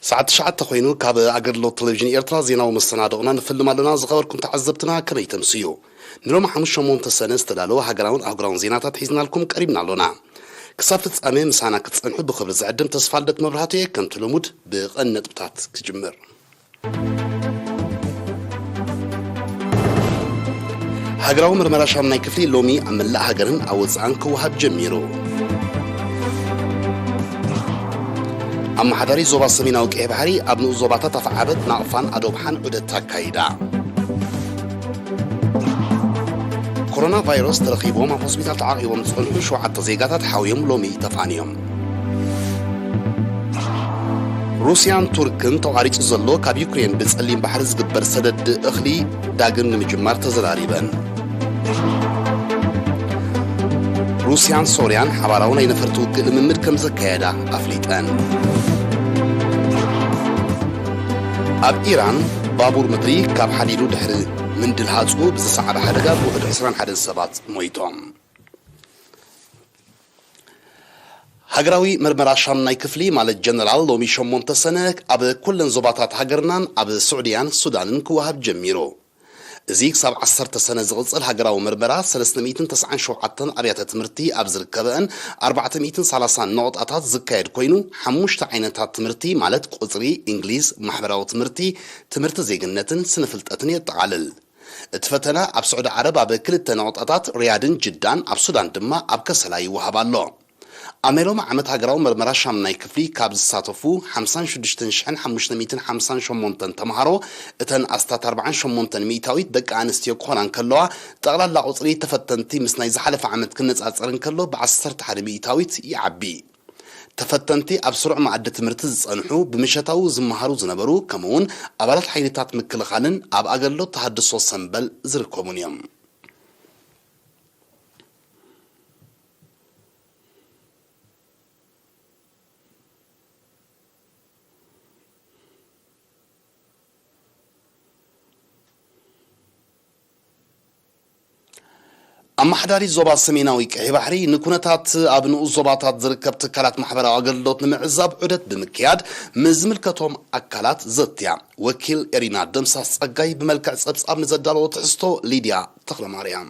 ሰዓት ትሽዓተ ኮይኑ፣ ካብ ኣገልግሎት ቴሌቪዥን ኤርትራ ዜናዊ መሰናድኦና ንፍልም ኣለና። ዝኸበርኩም ተዓዘብትና፣ ከመይ ተምስዩ? ንሎሚ ሓሙስ ሸሞንተ ሰነ ዝተዳለወ ሃገራውን ኣህጉራውን ዜናታት ሒዝናልኩም ቀሪብና ኣሎና። ክሳብ ፍጻሜ ምሳና ክትጸንሑ ብኽብሪ ዝዕድም ተስፋ ልደት መብራህቱ እየ። ከምቲ ልሙድ ብቐንዲ ነጥብታት ክጅምር። ሃገራዊ ምርመራ ሻምናይ ክፍሊ ሎሚ ኣብ መላእ ሃገርን ኣብ ወጻእን ክወሃብ ጀሚሩ። ኣመሓዳሪ ዞባ ሰሜናዊ ቀይሕ ባሕሪ ኣብ ንኡስ ዞባታት ኣፍዓበት፣ ናቕፋን ኣዶብሓን ዑደት ኣካይዳ። ኮሮና ቫይረስ ተረኺቦም ኣብ ሆስፒታል ተዓቒቦም ዝጸንሑ ሸውዓተ ዜጋታት ሓውዮም ሎሚ ተፋንዮም። ሩስያን ቱርክን ተቋሪጹ ዘሎ ካብ ዩክሬን ብጸሊም ባሕሪ ዝግበር ሰደድ እኽሊ ዳግም ንምጅማር ተዘራሪበን። ሩስያን ሶርያን ሓባራዊ ናይ ነፈርቲ ውግእ ልምምድ ከም ዘካየዳ ኣፍሊጠን። ኣብ ኢራን ባቡር ምድሪ ካብ ሓዲዱ ድሕሪ ምንድልሃጹ ብዝሰዓበ ሓደጋ ብውሕዱ ዕስራን ሓደን ሰባት ሞይቶም። ሃገራዊ ምርመራ ሻምናይ ክፍሊ ማለት ጀነራል ሎሚ ሸሞንተ ሰነ ኣብ ኩለን ዞባታት ሃገርናን ኣብ ስዑድያን ሱዳንን ክወሃብ ጀሚሩ። እዚ ክሳብ ዓሰርተ ሰነ ዝቕጽል ሃገራዊ ምርመራ ሰለስተ ሚእትን ተስዓን ሸውዓተን ኣብያተ ትምህርቲ ኣብ ዝርከበአን ኣርባዕተ ሚእትን ሰላሳን ነቑጣታት ዝካየድ ኮይኑ፣ ሓሙሽተ ዓይነታት ትምህርቲ ማለት ቁጽሪ፣ እንግሊዝ፣ ማሕበራዊ ትምህርቲ፣ ትምህርቲ ዜግነትን ስነ ፍልጠትን የጠቓልል። እቲ ፈተነ ኣብ ስዑዲ ዓረብ ኣብ ክልተ ነቑጣታት ሪያድን ጅዳን፣ ኣብ ሱዳን ድማ ኣብ ከሰላ ይወሃብ ኣሎ። ኣብ ናይ ሎሚ ዓመት ሃገራዊ መርመራ ሻምናይ ክፍሊ ካብ ዝሳተፉ ሓምሳን ሽዱሽተን ሽሕን ሓሙሽተ ሚእትን ሓምሳን ሸሞንተን ተምሃሮ፣ እተን ኣስታት ኣርባዓን ሸሞንተን ሚእታዊት ደቂ ኣንስትዮ ክኾና እንከለዋ፣ ጠቕላላ ቁጽሪ ተፈተንቲ ምስ ናይ ዝሓለፈ ዓመት ክነጻጸር እንከሎ ብዓሰርተ ሓደ ሚእታዊት ይዓቢ። ተፈተንቲ ኣብ ስሩዕ መኣዲ ትምህርቲ ዝጸንሑ፣ ብምሸታዊ ዝመሃሩ ዝነበሩ፣ ከምኡውን ኣባላት ሓይልታት ምክልኻልን ኣብ ኣገልግሎት ተሃድሶ ሰምበል ዝርከቡን እዮም። ኣመሓዳሪ ዞባ ሰሜናዊ ቀይሕ ባሕሪ ንኩነታት ኣብ ንኡስ ዞባታት ዝርከብ ትካላት ማሕበራዊ ኣገልግሎት ንምዕዛብ ዑደት ብምክያድ ምስ ዝምልከቶም ኣካላት ዘትያ። ወኪል ኤሪና ደምሳስ ጸጋይ ብመልክዕ ጸብጻብ ንዘዳለዎ ትሕዝቶ ሊድያ ተኽለማርያም።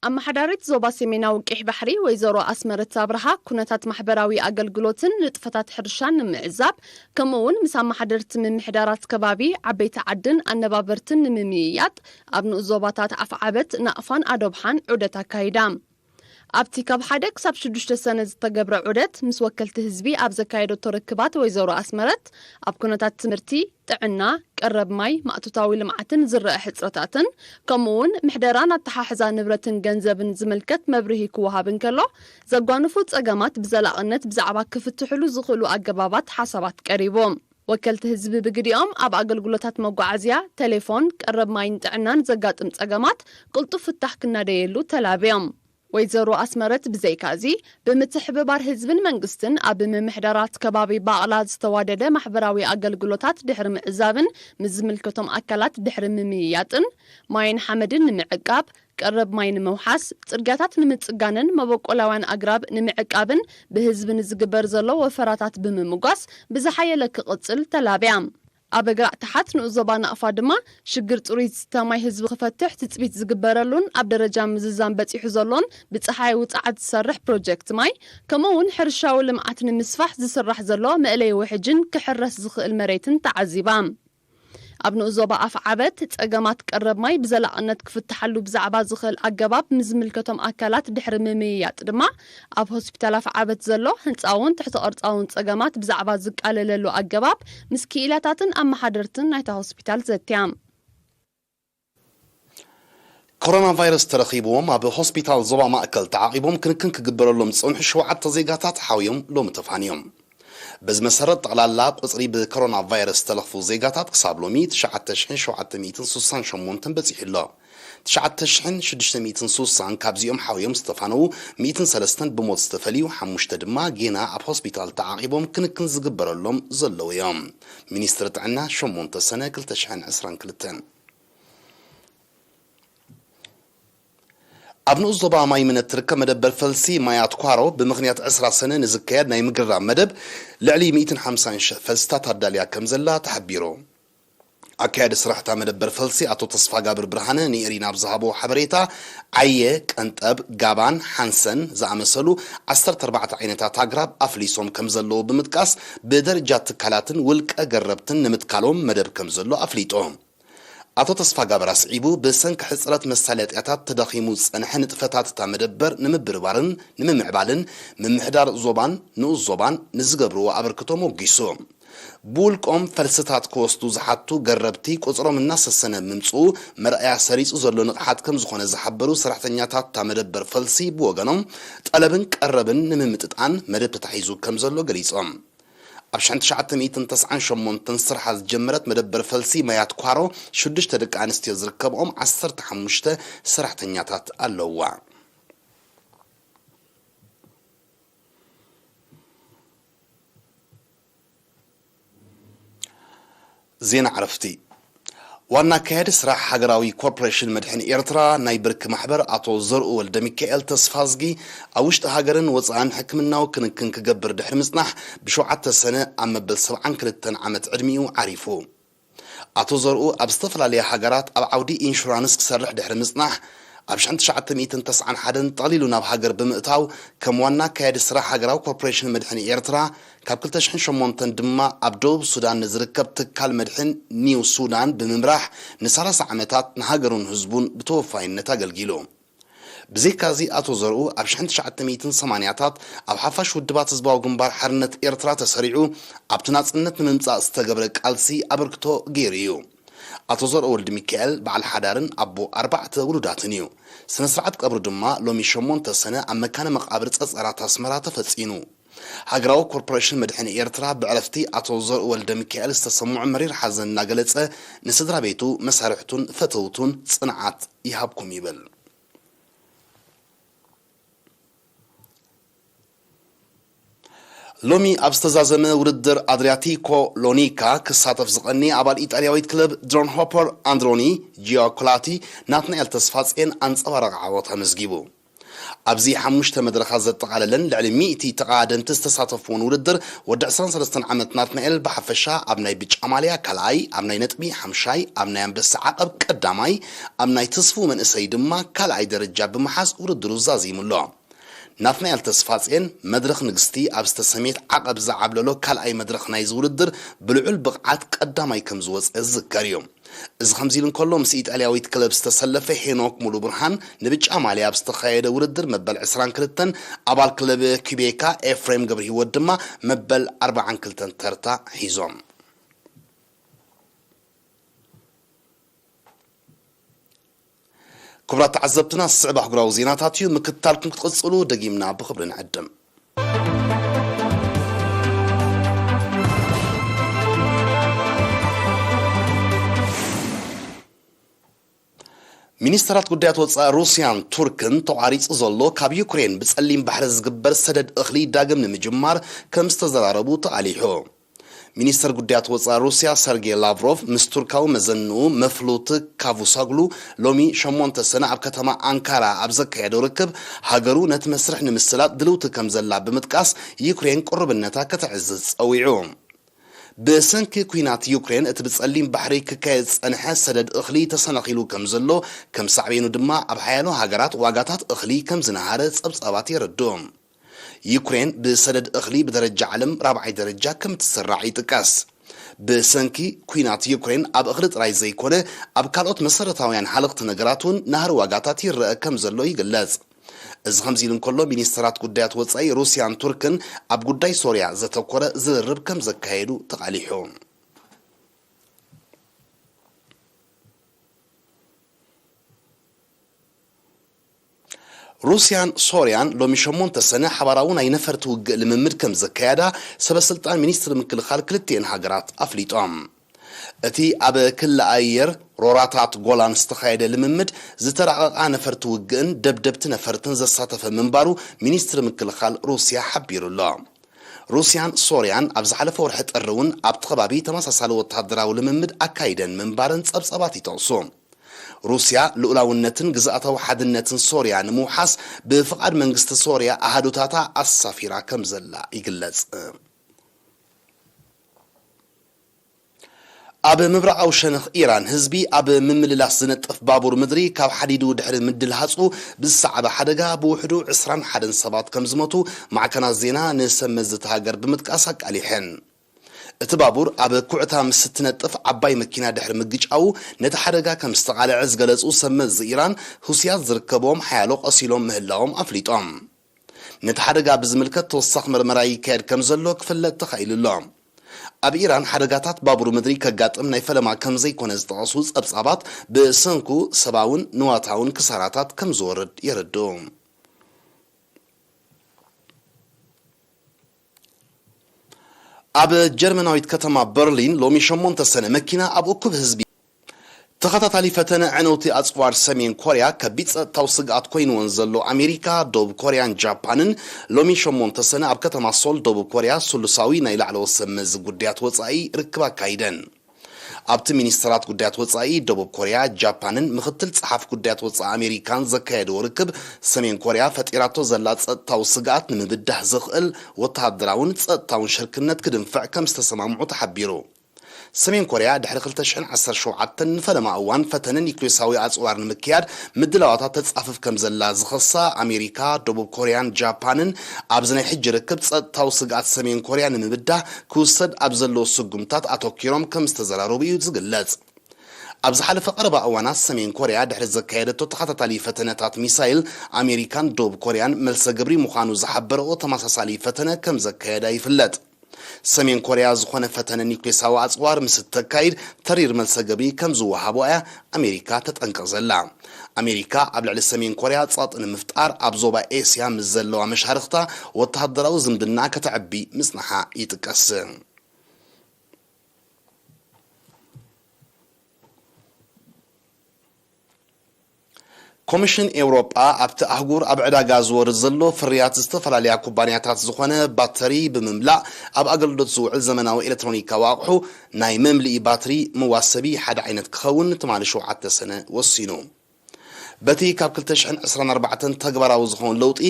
ኣመሓዳሪት ዞባ ሰሜናዊ ቀይሕ ባሕሪ ወይዘሮ ኣስመረት ኣብርሃ ኩነታት ማሕበራዊ ኣገልግሎትን ንጥፈታት ሕርሻን ንምዕዛብ፣ ከምኡ እውን ምስ ኣመሓደርቲ ምምሕዳራት ከባቢ፣ ዓበይቲ ዓድን ኣነባበርትን ንምምይያጥ ኣብ ንኡስ ዞባታት ኣፍዓበት፣ ናቕፋን ኣዶብሓን ዑደት ኣካይዳ። ኣብቲ ካብ ሓደ ክሳብ ሽዱሽተ ሰነ ዝተገብረ ዑደት ምስ ወከልቲ ህዝቢ ኣብ ዘካየደቶ ርክባት ወይዘሮ ኣስመረት፣ ኣብ ኩነታት ትምህርቲ፣ ጥዕና፣ ቀረብ ማይ፣ ማእቶታዊ ልምዓትን ዝረአ ሕጽረታትን፣ ከምኡ እውን ምሕደራን ኣተሓሕዛ ንብረትን ገንዘብን ዝምልከት መብርሂ ክወሃብ እንከሎ፣ ዘጓንፉ ጸገማት ብዘላቕነት ብዛዕባ ክፍትሕሉ ዝኽእሉ ኣገባባት ሓሳባት ቀሪቡ። ወከልቲ ህዝቢ ብግዲኦም ኣብ ኣገልግሎታት መጓዓዝያ፣ ቴሌፎን፣ ቀረብ ማይን ጥዕናን ዘጋጥም ጸገማት ቅልጡፍ ፍታሕ ክናደየሉ ተላብዮም። ወይዘሮ ኣስመረት ብዘይካዚ፣ ብምትሕብባር ህዝብን መንግስትን ኣብ ምምሕዳራት ከባቢ ባቕላ ዝተዋደደ ማሕበራዊ ኣገልግሎታት ድሕሪ ምዕዛብን ምስ ዝምልከቶም ኣካላት ድሕሪ ምምይያጥን፣ ማይን ሓመድን ንምዕቃብ፣ ቀረብ ማይ ንምውሓስ፣ ጽርግያታት ንምጽጋንን መበቆላውያን ኣግራብ ንምዕቃብን ብህዝቢ ንዝግበር ዘሎ ወፈራታት ብምምጓስ ብዝሓየለ ክቕጽል ተላብያ። ኣብ እግራ ተሓት ንኡስ ዞባ ናቕፋ ድማ ሽግር ጽሩይ ዝስተ ማይ ህዝቢ ክፈትሕ ትጽቢት ዝግበረሉን ኣብ ደረጃ ምዝዛም በጺሑ ዘሎን ብጸሓይ ውጽዓት ዝሰርሕ ፕሮጀክት ማይ፣ ከምኡ እውን ሕርሻዊ ልምዓት ንምስፋሕ ዝስራሕ ዘሎ መእለዪ ውሕጅን ክሕረስ ዝኽእል መሬትን ተዓዚባ። ኣብ ንኡስ ዞባ ኣፍዓበት ጸገማት ቀረብ ማይ ብዘላቕነት ክፍትሓሉ ብዛዕባ ዝኽእል ኣገባብ ምስ ዝምልከቶም ኣካላት ድሕሪ ምምይያጥ ድማ ኣብ ሆስፒታል ኣፍዓበት ዘሎ ህንጻውን ትሕተ ቅርጻውን ጸገማት ብዛዕባ ዝቃለለሉ ኣገባብ ምስ ክኢላታትን ኣመሓደርትን ናይታ ሆስፒታል ዘትያ። ኮሮና ቫይረስ ተረኺብዎም ኣብ ሆስፒታል ዞባ ማእከል ተዓቒቦም ክንክን ክግበረሎም ዝጸንሑ ሸውዓተ ዜጋታት ሓውዮም ሎሚ ተፋንዮም። በዚ መሰረት ጠቕላላ ቁጽሪ ብኮሮና ቫይረስ ዝተለኽፉ ዜጋታት ክሳብ ሎሚ ትሽዓተ ሽሕን ሸውዓተ ሚእትን ስሳን ሸሞንተን በጺሑ ኣሎ። ትሽዓተ ሽሕን ሽዱሽተ ሚእትን ስሳን ካብዚኦም ሓውዮም ዝተፋነዉ፣ ሚእትን ሰለስተን ብሞት ዝተፈልዩ፣ ሓሙሽተ ድማ ጌና ኣብ ሆስፒታል ተዓቒቦም ክንክን ዝግበረሎም ዘለዉ እዮም። ሚኒስትሪ ጥዕና ሸሞንተ ሰነ ክልተ ሽሕን ዕስራን ክልተን። ኣብ ንኡስ ዞባ ማይምነት ትርከብ መደበር ፈልሲ ማያት ኳሮ ብምኽንያት ዕስራ ሰነ ንዝካየድ ናይ ምግርራብ መደብ ልዕሊ ሚእትን ሓምሳን ሺሕ ፈልስታት ኣዳልያ ከም ዘላ ተሓቢሩ። ኣካያዲ ስራሕ እታ መደበር ፈልሲ ኣቶ ተስፋጋብር ብርሃነ ንኤሪና ኣብ ዝሃቦ ሓበሬታ፣ ዓየ፣ ቀንጠብ፣ ጋባን ሓንሰን ዝኣመሰሉ ዓሰርተ ኣርባዕተ ዓይነታት ኣግራብ ኣፍሊሶም ከም ዘለዉ ብምጥቃስ፣ ብደረጃ ትካላትን ውልቀ ገረብትን ንምትካሎም መደብ ከም ዘሎ ኣፍሊጡ። ኣቶ ተስፋጋብር ኣስዒቡ፣ ብሰንኪ ሕጽረት መሳለጥያታት ተዳኺሙ ዝጸንሐ ንጥፈታት እታ መደበር ንምብርባርን ንምምዕባልን ምምሕዳር ዞባን ንኡስ ዞባን ንዝገብርዎ ኣበርክቶ ሞጒሱ። ብውልቆም ፈልስታት ክወስዱ ዝሓቱ ገረብቲ ቁጽሮም እናሰሰነ ምምጽኡ መርኣያ ሰሪጹ ዘሎ ንቕሓት ከም ዝኾነ ዝሓበሩ ሰራሕተኛታት እታ መደበር ፈልሲ ብወገኖም፣ ጠለብን ቀረብን ንምምጥጣን መደብ ተታሒዙ ከም ዘሎ ገሊጾም። ኣብ ሽሕን ትሽዓተ ሚእትን ተስዓን ሸሞንተን ስርሓ ዝጀመረት መደበር ፈልሲ ማያት ኳሮ ሽዱሽተ ደቂ ኣንስትዮ ዝርከብኦም ዓሰርተ ሓሙሽተ ሰራሕተኛታት ኣለዋ። ዜና ዕረፍቲ። ዋና ኣካያዲ ስራሕ ሃገራዊ ኮርፖሬሽን መድሕን ኤርትራ ናይ ብርኪ ማሕበር ኣቶ ዘርኡ ወልደ ሚካኤል ተስፋዝጊ፣ ኣብ ውሽጢ ሃገርን ወጻእን ሕክምናዊ ክንክን ክገብር ድሕሪ ምጽናሕ፣ ብሸውዓተ ሰነ ኣብ መበል ሰብዓን ክልተን ዓመት ዕድሚኡ ዓሪፉ። ኣቶ ዘርኡ ኣብ ዝተፈላለያ ሃገራት ኣብ ዓውዲ ኢንሹራንስ ክሰርሕ ድሕሪ ምጽናሕ፣ ኣብ ሽሕን ትሽዓተ ሚእትን ተስዓን ሓደን ጠቕሊሉ ናብ ሃገር ብምእታው፣ ከም ዋና ኣካያዲ ስራሕ ሃገራዊ ኮርፖሬሽን መድሕን ኤርትራ፣ ካብ ክልተ ሽሕን ሸሞንተን ድማ ኣብ ደቡብ ሱዳን ንዝርከብ ትካል መድሕን ኒው ሱዳን ብምምራሕ፣ ንሰላሳ ዓመታት ንሃገሩን ህዝቡን ብተወፋይነት ኣገልጊሉ። ብዘይካዚ፣ ኣቶ ዘርኡ ኣብ ሽሕን ትሽዓተ ሚእትን ሰማንያታት ኣብ ሓፋሽ ውድባት ህዝባዊ ግንባር ሓርነት ኤርትራ ተሰሪዑ፣ ኣብቲ ናጽነት ንምምጻእ ዝተገብረ ቃልሲ ኣበርክቶ ገይሩ እዩ። ኣቶ ዘርኡ ወልደ ሚካኤል በዓል ሓዳርን ኣቦ ኣርባዕተ ውሉዳትን እዩ። ስነ ስርዓት ቀብሩ ድማ ሎሚ ሸሞንተ ሰነ ኣብ መካነ መቓብር ጸጸራት ኣስመራ ተፈጺኑ። ሃገራዊ ኮርፖሬሽን መድሕን ኤርትራ ብዕረፍቲ ኣቶ ዘርኡ ወልደ ሚካኤል ዝተሰምዖ መሪር ሓዘን እናገለጸ፣ ንስድራ ቤቱ፣ መሳርሕቱን ፈተውቱን ጽንዓት ይሃብኩም ይብል። ሎሚ ኣብ ዝተዛዘመ ውድድር ኣድሪያቲኮ ሎኒካ ክሳተፍ ዝቐኒ ኣባል ኢጣልያዊት ክለብ ድሮን ሆፐር ኣንድሮኒ ጂዮኮላቲ፣ ናትናኤል ተስፋጽዮን ኣንጸባራቒ ዓወት ኣመዝጊቡ። ኣብዚ ሓሙሽተ መድረኻት ዘጠቓለለን ልዕሊ ሚእቲ ተቓደምቲ ዝተሳተፍዎን ውድድር፣ ወዲ ዕስራን ሰለስተን ዓመት ናትናኤል ብሓፈሻ ኣብ ናይ ብጫ ማልያ ካልኣይ፣ ኣብ ናይ ነጥቢ ሓምሻይ፣ ኣብ ናይ ኣንበሳ ዓቐብ ቀዳማይ፣ ኣብ ናይ ትስፉው መንእሰይ ድማ ካልኣይ ደረጃ ብምሓዝ ውድድሩ ዛዚሙ ኣሎ። ናትናኤል ተስፋጽዮን መድረኽ ንግስቲ ኣብ ዝተሰምየት ዓቐብ ዝዓብለሎ ካልኣይ መድረኽ ናይዚ ውድድር ብልዑል ብቕዓት ቀዳማይ ከም ዝወጸ ዝዝከር እዩ። እዚ ከምዚ ኢሉ እንከሎ፣ ምስ ኢጣልያዊት ክለብ ዝተሰለፈ ሄኖክ ሙሉብርሃን ንብጫ ማልያ ኣብ ዝተኻየደ ውድድር መበል ዕስራን ክልተን፣ ኣባል ክለብ ኪቤካ ኤፍሬም ገብረሂወት ድማ መበል ኣርባዓን ክልተን ተርታ ሒዞም። ክቡራት ተዓዘብትና፣ ዝስዕብ ኣህጉራዊ ዜናታት እዩ። ምክትታልኩም ክትቕጽሉ ደጊምና ብኽብሪ ንዕድም። ሚኒስተራት ጉዳያት ወጻኢ ሩስያን ቱርክን ተቋሪጹ ዘሎ ካብ ዩክሬን ብጸሊም ባሕሪ ዝግበር ሰደድ እኽሊ ዳግም ንምጅማር ከም ዝተዘራረቡ ተቓሊሑ። ሚኒስተር ጉዳያት ወጻኢ ሩስያ ሰርጌ ላቭሮቭ ምስ ቱርካዊ መዘንኡ መፍሉት ካቩሳግሉ ሎሚ ሸሞንተ ሰነ ኣብ ከተማ ኣንካራ ኣብ ዘካየዶ ርክብ፣ ሃገሩ ነቲ መስርሕ ንምስላጥ ድልውቲ ከም ዘላ ብምጥቃስ፣ ዩክሬን ቅሩብነታ ከተዕዝዝ ጸዊዑ። ብሰንኪ ኲናት ዩክሬን፣ እቲ ብጸሊም ባሕሪ ክካየድ ዝጸንሐ ሰደድ እኽሊ ተሰናኺሉ ከም ዘሎ፣ ከም ሳዕቤኑ ድማ ኣብ ሓያሎ ሃገራት ዋጋታት እኽሊ ከም ዝነሃረ ጸብጻባት የረድኡ። ዩክሬን ብሰደድ እኽሊ ብደረጃ ዓለም ራብዓይ ደረጃ ከም እትስራዕ ይጥቀስ። ብሰንኪ ኲናት ዩክሬን፣ ኣብ እኽሊ ጥራይ ዘይኮነ፣ ኣብ ካልኦት መሰረታውያን ሃለኽቲ ነገራት እውን ናህሪ ዋጋታት ይረአ ከም ዘሎ ይግለጽ። እዚ ከምዚ ኢሉ እንከሎ፣ ሚኒስተራት ጉዳያት ወጻኢ ሩስያን ቱርክን ኣብ ጉዳይ ሶርያ ዘተኮረ ዝርርብ ከም ዘካየዱ ተቓሊሑ። ሩስያን ሶርያን ሎሚ ሸሞንተ ሰነ ሓባራዊ ናይ ነፈርቲ ውግእ ልምምድ ከም ዘካየዳ ሰበ ስልጣን ሚኒስትሪ ምክልኻል ክልቲኤን ሃገራት ኣፍሊጦም። እቲ ኣብ ክሊ ኣየር ሮራታት ጎላን ዝተኻየደ ልምምድ፣ ዝተራቐቓ ነፈርቲ ውግእን ደብደብቲ ነፈርትን ዘሳተፈ ምንባሩ ሚኒስትሪ ምክልኻል ሩስያ ሓቢሩ ኣሎ። ሩስያን ሶርያን ኣብ ዝሓለፈ ወርሒ ጥሪ እውን ኣብቲ ከባቢ ተመሳሳሊ ወተሃደራዊ ልምምድ ኣካይደን ምንባረን ጸብጻባት ይጠቕሱ። ሩስያ ልኡላውነትን ግዝኣታዊ ሓድነትን ሶርያ ንምውሓስ ብፍቓድ መንግስቲ ሶርያ ኣሃዱታታ ኣሳፊራ ከም ዘላ ይግለጽ። ኣብ ምብራቓዊ ሸነኽ ኢራን፣ ህዝቢ ኣብ ምምልላስ ዝነጥፍ ባቡር ምድሪ ካብ ሓዲዱ ድሕሪ ምድልሃጹ ብዝሰዓበ ሓደጋ ብውሕዱ ዕስራን ሓደን ሰባት ከም ዝሞቱ ማዕከናት ዜና ንሰብ መዚ እታ ሃገር ብምጥቃስ ኣቃሊሐን። እቲ ባቡር ኣብ ኩዕታ ምስ እትነጥፍ ዓባይ መኪና ድሕሪ ምግጫዉ፣ ነቲ ሓደጋ ከም ዝተቓልዐ ዝገለጹ ሰብ መዚ ኢራን፣ ሁስያት ዝርከብዎም ሓያሎ ቆሲሎም ምህላዎም ኣፍሊጦም። ነቲ ሓደጋ ብዝምልከት ተወሳኺ መርመራ ይካየድ ከም ዘሎ ክፍለጥ ተኻኢሉ ኣሎ። ኣብ ኢራን ሓደጋታት ባቡር ምድሪ ከጋጥም ናይ ፈለማ ከም ዘይኮነ ዝጠቐሱ ጸብጻባት፣ ብሰንኩ ሰብኣውን ንዋታውን ክሳራታት ከም ዝወርድ የረድኡ። ኣብ ጀርመናዊት ከተማ በርሊን ሎሚ ሸሞንተ ሰነ መኪና ኣብ እኩብ ህዝቢ ተኸታታሊ ፈተነ ዕነውቲ ኣጽዋር ሰሜን ኮርያ ከቢድ ጸጥታዊ ስግኣት ኮይንወን ዘሎ ኣሜሪካ፣ ደቡብ ኮርያን ጃፓንን ሎሚ ሸሞንተ ሰነ ኣብ ከተማ ሶል ደቡብ ኮርያ ስሉሳዊ ናይ ላዕለዎት ሰብ መዚ ጉዳያት ወጻኢ ርክብ ኣካይደን። ኣብቲ ሚኒስተራት ጉዳያት ወጻኢ ደቡብ ኮርያ፣ ጃፓንን ምኽትል ጸሓፊ ጉዳያት ወጻኢ ኣሜሪካን ዘካየድዎ ርክብ፣ ሰሜን ኮርያ ፈጢራቶ ዘላ ጸጥታዊ ስግኣት ንምብዳህ ዘኽእል ወተሃደራውን ጸጥታውን ሽርክነት ክድንፍዕ ከም ዝተሰማምዑ ተሓቢሩ። ሰሜን ኮርያ ድሕሪ ክልተ ሽሕን ዓሰርተ ሸውዓተን ንፈለማ እዋን ፈተነ ኒክሌሳዊ ኣጽዋር ንምክያድ ምድላዋታት ተጻፍፍ ከም ዘላ ዝኸሳ ኣሜሪካ፣ ደቡብ ኮርያን ጃፓንን ኣብዚ ናይ ሕጂ ርክብ ጸጥታዊ ስግኣት ሰሜን ኮርያ ንምብዳህ ክውሰድ ኣብ ዘለዎ ስጉምታት ኣተኪሮም ከም ዝተዘራረቡ እዩ ዝግለጽ። ኣብ ዝሓለፈ ቀረባ እዋናት ሰሜን ኮርያ ድሕሪ ዘካየደቶ ተኸታታሊ ፈተነታት ሚሳይል፣ ኣሜሪካን ደቡብ ኮርያን መልሰ ግብሪ ምዃኑ ዝሓበረኦ ተመሳሳሊ ፈተነ ከም ዘካየዳ ይፍለጥ። ሰሜን ኮርያ ዝኾነ ፈተነ ኒውክሌሳዊ ኣጽዋር ምስ እተካይድ ተሪር መልሰ ግብሪ ከም ዝወሃቦ እያ ኣሜሪካ ተጠንቅቕ ዘላ። ኣሜሪካ ኣብ ልዕሊ ሰሜን ኮርያ ጸቕጢ ንምፍጣር ኣብ ዞባ ኤስያ ምስ ዘለዋ መሻርኽታ ወተሃደራዊ ዝምድና ከተዕቢ ምጽንሓ ይጥቀስ። ኮሚሽን ኤውሮጳ ኣብቲ ኣህጉር ኣብ ዕዳጋ ዝወርድ ዘሎ ፍርያት ዝተፈላለያ ኩባንያታት ዝኾነ ባተሪ ብምምላእ ኣብ ኣገልግሎት ዝውዕል ዘመናዊ ኤሌክትሮኒካዊ ኣቕሑ ናይ መምልኢ ባትሪ መዋሰቢ ሓደ ዓይነት ክኸውን ትማሊ ሸውዓተ ሰነ ወሲኑ። በቲ ካብ ክልተ ሽሕን ዕስራን ኣርባዕተን ተግባራዊ ዝኾን ለውጢ፣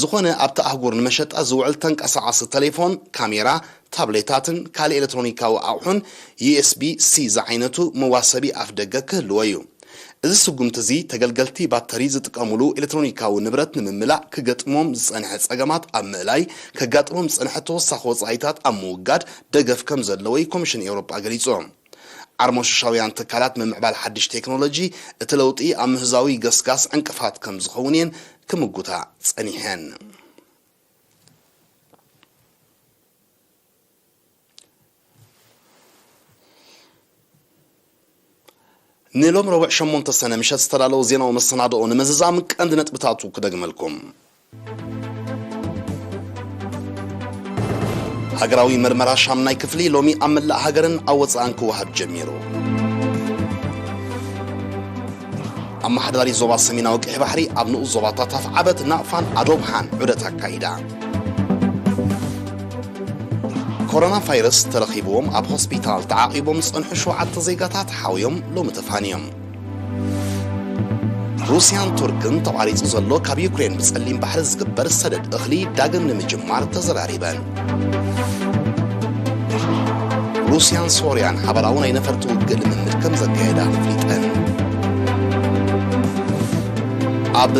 ዝኾነ ኣብቲ ኣህጉር ንመሸጣ ዝውዕል ተንቀሳቓሲ ተሌፎን፣ ካሜራ፣ ታብሌታትን ካልእ ኤሌክትሮኒካዊ ኣቑሑን ዩ ኤስ ቢ ሲ ዝዓይነቱ መዋሰቢ ኣፍደገ ክህልዎ እዩ። እዚ ስጉምቲ እዚ ተገልገልቲ ባተሪ ዝጥቀሙሉ ኤሌክትሮኒካዊ ንብረት ንምምላእ ክገጥሞም ዝጸንሐ ጸገማት ኣብ ምእላይ፣ ከጋጥሞም ዝጸንሐ ተወሳኺ ወጻኢታት ኣብ ምውጋድ ደገፍ ከም ዘለዎ እዩ ኮሚሽን ኤውሮጳ ገሊጹ። ዓርሞሽሻውያን ትካላት ምምዕባል ሓድሽ ቴክኖሎጂ እቲ ለውጢ ኣብ ምህዛዊ ገስጋስ ዕንቅፋት ከም ዝኸውን እየን ክምጉታ ጸኒሐን። ንሎም ረቡዕ ሸሞንተ ሰነ ምሸት ዝተዳለወ ዜናዊ መሰናድኦ ንምዝዛም ቀንዲ ነጥብታቱ ክደግመልኩም። ሃገራዊ መርመራ ሻምናይ ክፍሊ ሎሚ ኣብ መላእ ሃገርን ኣብ ወጻእን ክወሃብ ጀሚሩ። ኣመሓዳሪ ዞባ ሰሜናዊ ቀይሕ ባሕሪ ኣብ ንኡስ ዞባታት ኣፍዓበት፣ ናቕፋን ኣዶብሓን ዑደት ኣካይዳ። ኮሮና ቫይረስ ተረኺብዎም ኣብ ሆስፒታል ተዓቒቦም ዝጸንሑ ሸውዓተ ዜጋታት ሓውዮም ሎሚ ተፋንዮም። ሩስያን ቱርክን ተቋሪጹ ዘሎ ካብ ዩክሬን ብጸሊም ባሕሪ ዝግበር ሰደድ እኽሊ ዳግም ንምጅማር ተዘራሪበን። ሩስያን ሶርያን ሓበራዊ ናይ ነፈርቲ ውግእ ልምምድ ከም ዘካየዳ ኣፍሊጠን። ኣብ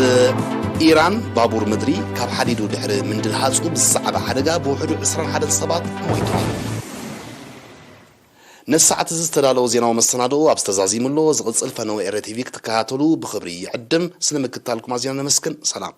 ኢራን ባቡር ምድሪ ካብ ሓዲዱ ድሕሪ ምንድልሃጹ ብዝሰዓበ ሓደጋ ብውሕዱ ዕስራን ሓደን ሰባት ሞይቶም። ነዚ ሰዓት እዚ ዝተዳለወ ዜናዊ መሰናድኦ ኣብ ዝተዛዚሙ ኣሎ። ዝቕጽል ፈነወ ኤረ ቲቪ ክትከታተሉ ብኽብሪ ይዕድም። ስለ ምክትታልኩም ኣዝና ነመስግን። ሰላም።